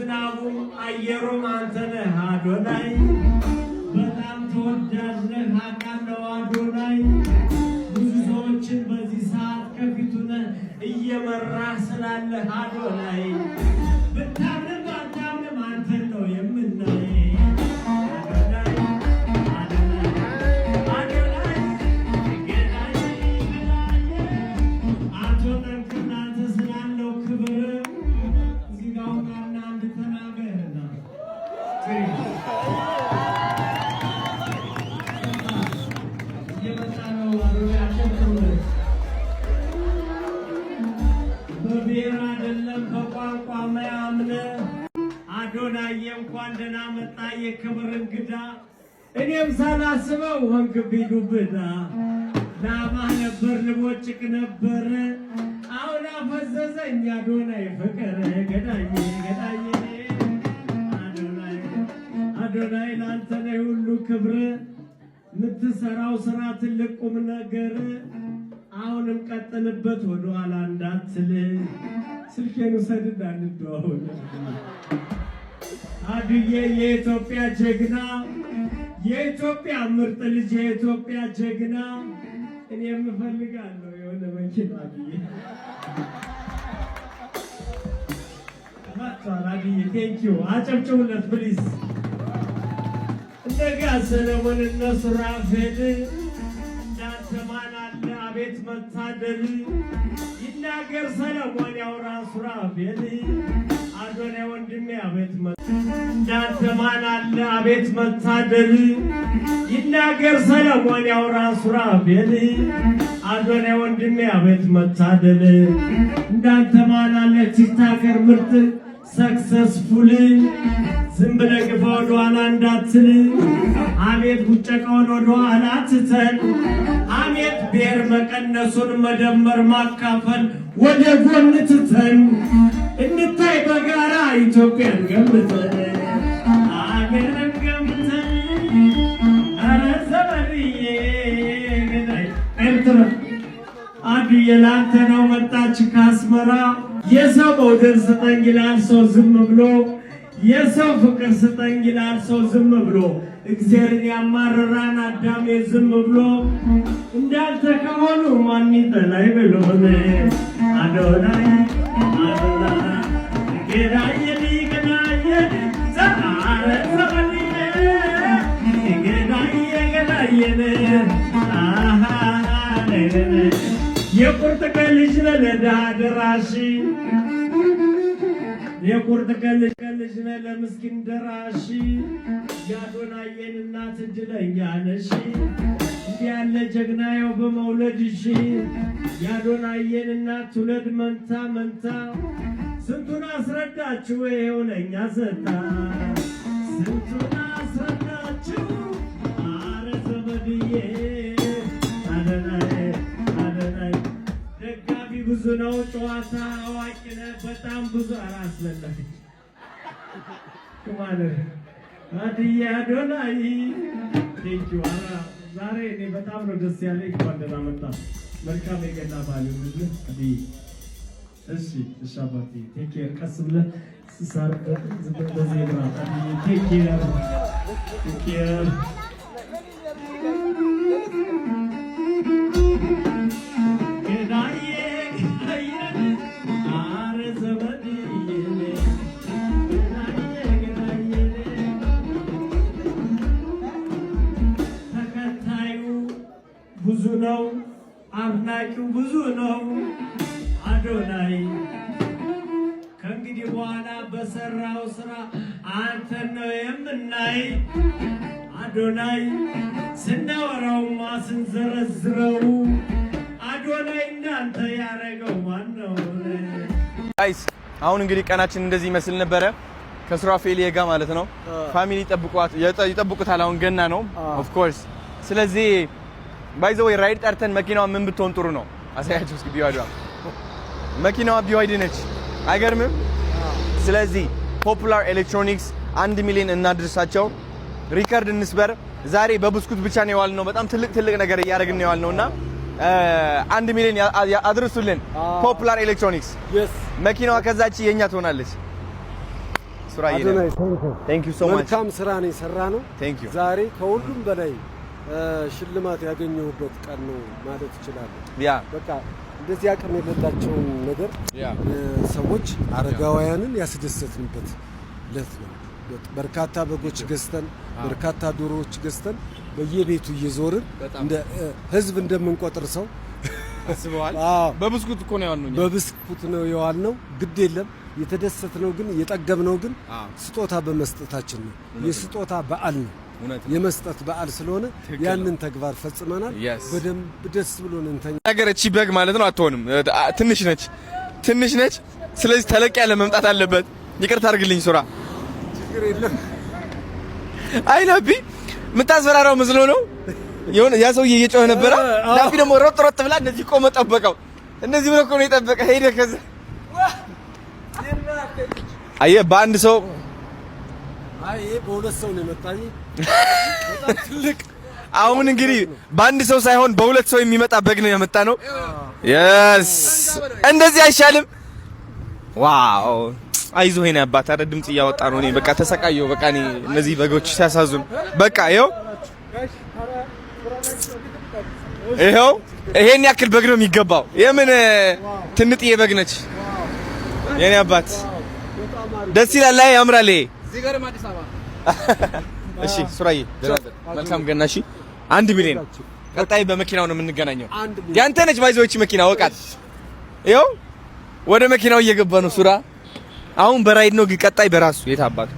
ዝናቡም አየሩም አንተ ነህ አዶናይ። በጣም ተወዳጅ ነህ አውቃለሁ አዶናይ። ብዙ ሰዎችን በዚህ ሰዓት ከፊቱ ነህ እየመራህ ስላለህ አዶናይ። ብታምንም ባታምንም አንተን ነው የምናይ። አዶናይ፣ አዶናይ፣ አዶናይ፣ ገዳዬ፣ ገዳዬ። አቶ ጠንክር ላንተ ስላለው ክብር እዚህ ጋር ውጣና አንድ ተናገርና እየመጣ ነው። አዶናይ አጨብጭቡለት። በብሔር አይደለም በቋንቋ ማያምን አዶናዬ እንኳን ደህና መጣ የክብር እንግዳ። እኔም ሳላስበው ሆንክብኝ ዱብዳ። ላማህ ነበር ልቦጭቅ ነበር፣ አሁን አፈዘዘኝ አዶናይ ፍቅር። ገዳዬ፣ ገዳዬ፣ አዶናይ፣ አዶናይ፣ ላንተ ነው ሁሉ ክብር። የምትሰራው ስራ ትልቅ ቁም ነገር። አሁንም ቀጥልበት ወደኋላ እንዳትል። ስልኬን ውሰድና እንደዋወል። አዱዬ የኢትዮጵያ ጀግና፣ የኢትዮጵያ ምርጥ ልጅ፣ የኢትዮጵያ ጀግና። እኔ የምፈልጋለሁ የሆነ መኪና። አዱዬ መጥቷል። አዱዬ thank you። አጨብጭቡለት please። እነጋ ሰለሞን እነ ሱራፌል እንዳንተ ማን አለ? አቤት መታደል! ይናገር ሰለሞን ያውራ ሱራፌል። አዶናይ ወንድሜ አቤት እንዳንተ ማን አለ? አቤት መታደል! ይናገር ሰለሞን ያውራ ሱራፌል። አዶናይ ወንድሜ አቤት መታደል! እንዳንተ ማን አለ? TikToker ምርጥ successful። ዝም ብለህ ግፋ ወደኋላ እንዳትል። አቤት ቡጨቃውን ወደኋላ ትተን፣ አቤት ብሔር መቀነሱን መደመር ማካፈል ወደ ጎን ትተን እንታይ በጋራ ኢትዮጵያን ገንብተን፣ አገርን ገንብተን። ኧረ ዘመድዬ ገዳይ ኤርትራ አዱዬ ላንተ ነው መጣች ካስመራ። የሰው መውደድ ስጠኝ ይላል ሰው ዝም ብሎ፣ የሰው ፍቅር ስጠኝ ይላል ሰው ዝም ብሎ፣ እግዚአብሔርን ያማርራን አዳሜ ዝም ብሎ። እንዳንተ ከሆኑ ማን ይጠላይ ብሎ። አዶናይ፣ አዶናይ፣ ገዳዬ፣ ገዳዬ፣ ዛሬ ዘመንዬ፣ ገዳዬ፣ ገዳዬ። አሃ የቁርጥ ቀን ልጅ ነህ ለድሃ ደራሽ፣ የቁርጥ ቀን ልጅ ነህ ለምስኪን ደራሽ። የአዶናዬን እናት እድለኛ ነሽ እንዲህ ያለ ጀግና ያው በመውለድሽ። የአዶናዬን እናት ትውለድ መንታ መንታ። ስንቱን አስረዳችሁ ይኸው ለእኛ ሰጣ። ስንቱን አስረዳችሁ። አረ ዘመድዬ አዶናይ፣ አዶናይ፣ ደጋፊ ብዙ ነው። ጨዋታ አዋቂ ነህ በጣም ብዙ። ኧረ አስበላኝ ኩማንር አድዬ አዶናይ thank you። ኧረ ዛሬ እኔ በጣም ነው ደስ ያለኝ። እንኳን ደህና መጣ። መልካም የገና በዓል ይሁንልህ አድዬ። እሺ አባቴ take care። ቀስ ብለህ ሳር በዜብራ። አድዬ take care, take care። ገዳዬ፣ ገዳዬ፣ አረ ዘመድዬ ገዳዬ፣ ገዳዬ። ተከታዩ ብዙ ነው፣ አድናቂው ብዙ ነው። አዶናይ ከእንግዲህ በኋላ በሰራው ስራ አንተን ነው የምናይ። አዶናይ ስናወራውማ ስንዘረዝረው አዶናይ እንዳንተ ያረገው ማን ነው? Guys፣ አሁን እንግዲህ ቀናችን እንደዚህ ይመስል ነበረ ከሱራፌል ጋር ማለት ነው። Family ይጠብቁታል። አሁን ገና ነው of course። ስለዚህ by the way ride ጠርተን መኪናዋ ምን ብትሆን ጥሩ ነው? አሳያቸው እስኪ BYD ዋ። መኪናዋ BYD ነች። አይገርምም? ስለዚህ Popular Electronics 1 ሚሊዮን እናድርሳቸው፣ record እንስበር። ዛሬ በብስኩት ብቻ ነው የዋልነው። በጣም ትልቅ ትልቅ ነገር እያደረግን ነው የዋልነው እና 1 ሚሊዮን አድርሱልን። Popular Electronics መኪናዋ ከዛች የኛ ትሆናለች። ሱራዬ። አዶናይ፣ Thank you so much. መልካም ስራ ነው የሰራነው። Thank you. ዛሬ ከሁሉም በላይ ሽልማት ያገኘሁበት ቀን ነው ማለት እችላለሁ። በቃ እንደዚህ አቅም የሌላቸውን ነገር ሰዎች፣ አረጋውያንን ያስደሰትንበት ዕለት ነው። በርካታ በጎች ገዝተን፣ በርካታ ዶሮዎች ገዝተን በየቤቱ እየዞርን እንደ ህዝብ እንደምንቆጥር ሰው አስበዋል። አዎ። በብስኩት እኮ ነው ያልነው እኛ። በብስኩት ነው የዋልነው። ግድ የለም፣ የተደሰትነው ግን የጠገብነው ግን ስጦታ በመስጠታችን ነው። የስጦታ በዓል ነው። እውነት ነው። የመስጠት በዓል ስለሆነ ያንን ተግባር ፈጽመናል። በደንብ ደስ ብሎን እንተኛ። ነገር እቺ በግ ማለት ነው አትሆንም። ትንሽ ነች፣ ትንሽ ነች። ስለዚህ ተለቅ ያለ መምጣት አለበት። ይቅርታ አድርግልኝ ሱራ። ችግር የለም። አይ ናቢ፣ የምታስፈራራው መስሎ ነው። የሆነ ያ ሰውዬ እየጮኸ ነበረ። ናቢ ደግሞ ሮጥ ሮጥ ብላ እንደዚህ ቆመ ጠበቀው። እንደዚህ ብሎ እኮ ነው የጠበቀ። ሄደ። ከዛ አየህ በአንድ ሰው አይ፣ ይሄ በሁለት ሰው ነው የመጣኝ። በጣም ትልቅ። አሁን እንግዲህ በአንድ ሰው ሳይሆን በሁለት ሰው የሚመጣ በግ ነው ያመጣነው። Yes፣ እንደዚህ አይሻልም? Wow፣ አይዞህ የኔ አባት። አረ ድምጽ እያወጣ ነው። እኔ በቃ ተሰቃየሁ። በቃ እኔ እነዚህ በጎች ሲያሳዝኑ። በቃ ይኸው ይኸው ይሄን ያክል በግ ነው የሚገባው። የምን ትንጥዬ በግ ነች የኔ አባት። ደስ ይላል። ላይ ያምራል ይሄ። እሺ ሱራዬ፣ መልካም ገና። እሺ፣ 1 ሚሊዮን። ቀጣይ በመኪናው ነው የምንገናኘው። 1 ሚሊዮን። ያንተ ነች by the way መኪና ወቃት። ይኸው ወደ መኪናው እየገባ ነው ሱራ። አሁን በ Ride ነው ግን ቀጣይ በራሱ የት አባቱ።